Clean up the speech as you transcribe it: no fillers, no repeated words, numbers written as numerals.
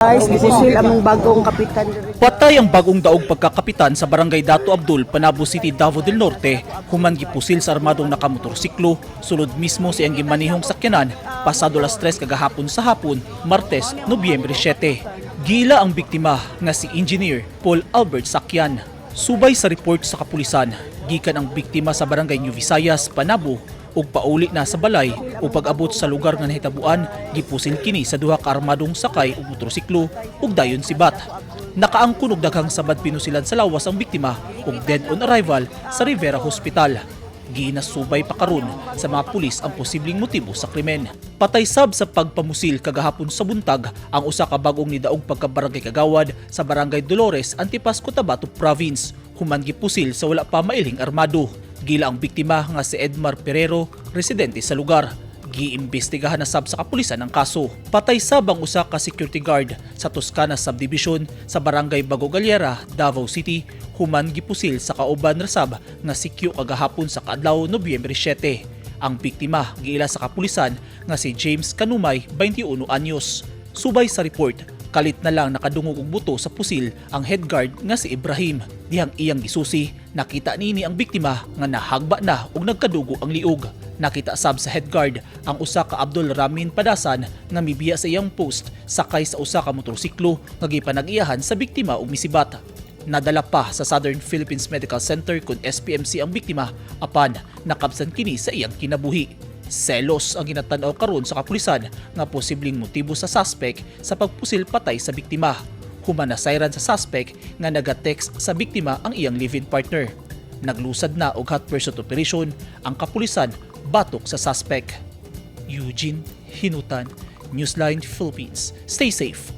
Guys, gipusil among bagong kapitan diri. Patay ang bagong daog pagkakapitan sa Barangay Dato Abdul, Panabo City, Davao del Norte, human gipusil sa armadong nakamotorsiklo, sulod mismo sa iyang gimanihong sakyanan, pasado alas 3 kagahapon sa hapon, Martes, Nobyembre 7. Gila ang biktima nga si Engineer Paul Albert Sakyan. Subay sa report sa kapulisan, gikan ang biktima sa Barangay New Visayas, Panabo, ug pauli na sa balay o pag-abot sa lugar nga nahitabuan, gipusil kini sa duha ka armadong sakay og motorsiklo ug dayon sibat. Nakaangkon og daghang sabad pinusilan sa lawas ang biktima ug dead on arrival sa Rivera Hospital. Ginasubay pa karon sa mga pulis ang posibleng motibo sa krimen. Patay sab sa pagpamusil kagahapon sa buntag ang usa ka bag-ong nidaog pagkabarangay kagawad sa Barangay Dolores, Antipas, Cotabato Province. Human gipusil sa wala pa mailhing armado. Gila ang biktima nga si Edmar Perero, residente sa lugar. Giimbestigahan na sab sa kapulisan ang kaso. Patay sab ang usa ka security guard sa Toscana Subdivision sa Barangay Bago Galera, Davao City, human gipusil sa kauban ra sab nga sikyo kagahapon sa kaadlaw, Nobyembre 7. Ang biktima giila sa kapulisan nga si James Kanumay, 21 anyos. Subay sa report, kalit na lang nakadungog og buto sa pusil ang head guard nga si Ibrahim. Dihang iyang gisusi, nakita niini ang biktima nga nahagba na ug nagkadugo ang liog. Nakita sab sa head guard ang usa ka Abdul Ramin Padasan nga mibiya sa iyang post sakay sa usa ka motorsiklo nga gipanag-iyahan sa biktima ug misibat. Nadala pa sa Southern Philippines Medical Center kon SPMC ang biktima, apan nakabsan kini sa iyang kinabuhi. Selos ang ginatan-aw karon sa kapulisan nga posibleng motibo sa suspect sa pagpusil patay sa biktima. Human nasayran sa suspect nga naga-text sa biktima ang iyang live-in partner. Naglusad na og hot pursuit operation ang kapulisan batok sa suspect. Eugene Hinutan, Newsline Philippines. Stay safe.